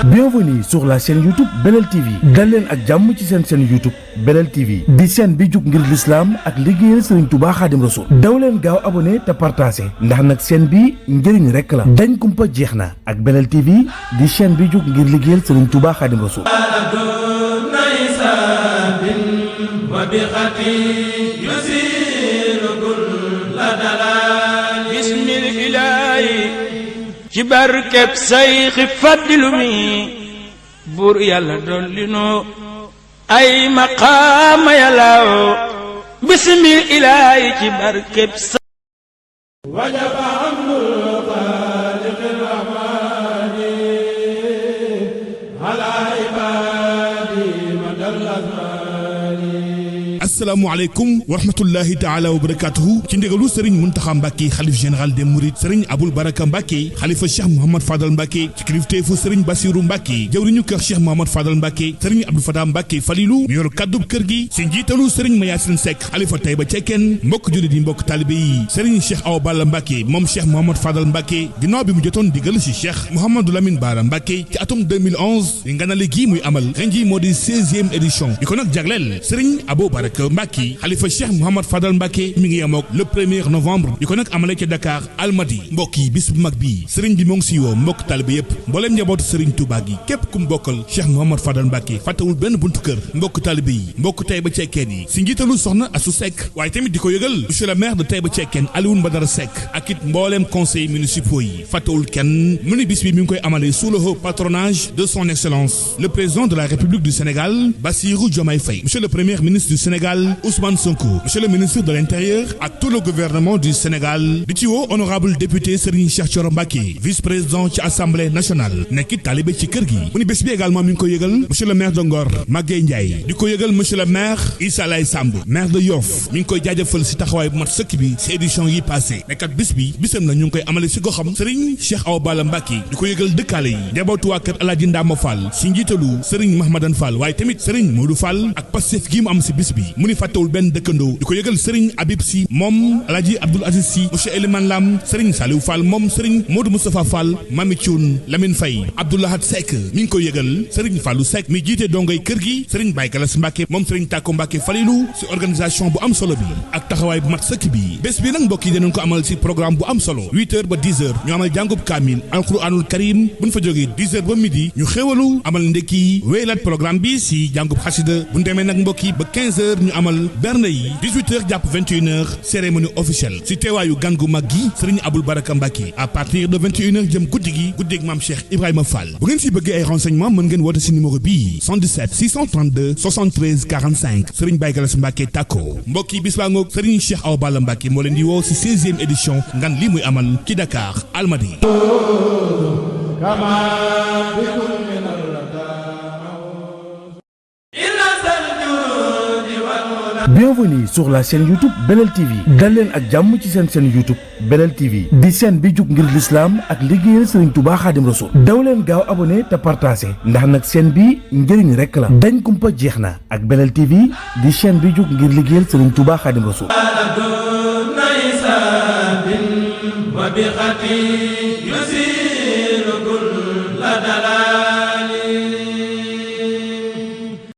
Bienvenue sur la chaîne YouTube Belel TV dal leen ak jàmm ci seen chaîne YouTube Belel TV di chaîne bi jug ngir l'islam ak liggéeyal Serigne Touba Khadim Rasoul daw leen gaaw abonné te partagé ndax nag chaîne bi njëriñ rek la dañ kumpa jeex na ak Belel TV di chaîne bi jug ngir liggéeyal Serigne Touba Khadim Rasoul ci barkeb sayxi faddilu mi buur yàlla dolli noo ay maqaama yàllaaw bismil ilaahi ci barkeb wajaba amrul xaaliqir rahmaani ala ibaadi madal azmaani. asalaamaaleykum wa rahmatullahi taala wa barakatuhu ci ndigalu Serigne Mountakha Mbacké xalif général des Mourides Serigne Aboul Baraka Mbacké xalifa Cheikh Mouhamad Fadal Mbacké ci kilifteefu Serigne Bassirou Mbacké jawriñu kër Cheikh Mouhamad Fadal Mbacké Serigne Abdou Fatah Mbacké Falilou mu yor kàddub kër gi ci njiitalu Serigne Mayacine Seck xalifa Taïba Cekkeen mbokk jullit yi mbokk talibé yi Serigne Cheikh Awa Balla Mbacké moom Cheikh Mouhamad Fadal Mbacké ginnaaw bi mu jotoon digal ci Cheikh Mouhamadou Lamine Bara Mbacké ci atum 2011 li nganale gi muy amal ren ji moo di 16e édition di ko nag jagleel Serigne Abou Baraka Mbacké xalifa Cheikh Mouhamad Fadal Mbacké mi ngi yemook le 1er novembre di ko nag amale ci Dakar Almadi mbokk yi bis bu mag bii Serigne bi moo ngi si woo mbokk talibé yépp mbooleem njabootu Serigne Touba gi képp ku mu bokkal Cheikh Mouhamad Fadal Mbacké fàttewul benn buntu kër mbokk talibé yi mbokk Taïba Cekkeen yi si njiitalu soxna Assou Seck waaye tamit di ko yëgal monsieur le maire de Taïba Cekkeen Alioune Badara Seck ak it mbooleem conseils municipaux yi fàttewul kenn mu ni bis bi mi ngi koy amale sous le haut patronage de son excellence le président de la République du Sénégal Bassirou Diomaye Faye monsieur le premier ministre du Sénégal Ousmane Sonko monsieur le ministre de l'Intérieur ak tout le gouvernement du Sénégal di ci woo honorable député Serigne Cheikh Thioro Mbacké vice-président ci assemblée nationale nekkit talibé ci kër gi mu ni bés bi également mi ngi ko yëgal monsieur le maire de Ngor Magueye Ndiaye di ko yëgal monsieur le maire Issa Lay Samb maire de Yoff mi ngi koy jaajëfal si taxawaay bu mat sëkk bi si édition yi passé nekkat bis bi bisam na ñu ngi koy amale si goxam Serigne Cheikh Awa Balla Mbacké di ko yëgal dëkkaale yi njabootu waa kër Alaaji Ndama Fall si njiitalu Serigne Mahmadan Fall waaye tamit Serigne Modou Fall ak Pastef gi mu am si bis bi mu ni fàttewul benn dëkkandoo di ko yëgal Serigne Habib Sy moom Alaaji Abdoul Aziz Sy monsieur Eliman Lam Serigne Saliou Fall moom Serigne Modou Moustapha Fall Mami Thioune Lamine Faye Abdoulahat Seck mi ngi koy yëgal Serigne Fallou Seck mi jiite dongay kër gi Serigne Baye Galas Mbacké moom Serigne Tako Mbacké Falilou si organisation bu am solo bi ak taxawaay bu mat sëkk bi bés bi nag mbokk yi dinañ ko amal si programme bu am solo 8h ba 10h ñu amal jàngub kaamil alquranul karim buñ fa jógee 10h ba midi ñu xéwalu amal ndekki wéylaat programme bi si jàngub xasida buñ demee nag mbokk yi ba 15h ñu amal berne yi 18h jàpp 21h cérémonie officielle si teewaayu gan gu mag gi Serigne Aboul Baraka Mbacké à partir de 21h jëm guddi gi guddeeg maam Cheikh Ibrahima Fall bu ngeen si bëggee ay renseignements mën ngeen woote si numéro bii 77 632 73 45 Serigne Baye Galas Mbacké Tako mbokk yi bis baa ngoog Serigne Cheikh Awa Balla Mbacké moo leen di woo si 16e édition ngan lii muy amal ci Dakar Almadi. Bienvenue sur la chaîne YouTube Belel TV dal leen ak jàmm ci seen chaîne YouTube Belel TV di chaîne bi jug ngir l'islam ak liggéeyal Serigne Touba Khadim Rasoul daw leen gaaw abonné te partagé ndax nag chaîne bi njëriñ rek la dañ kumpa jeex na ak Belel TV di chaîne bi jug ngir liggéeyal Serigne Touba Khadim Rasoul.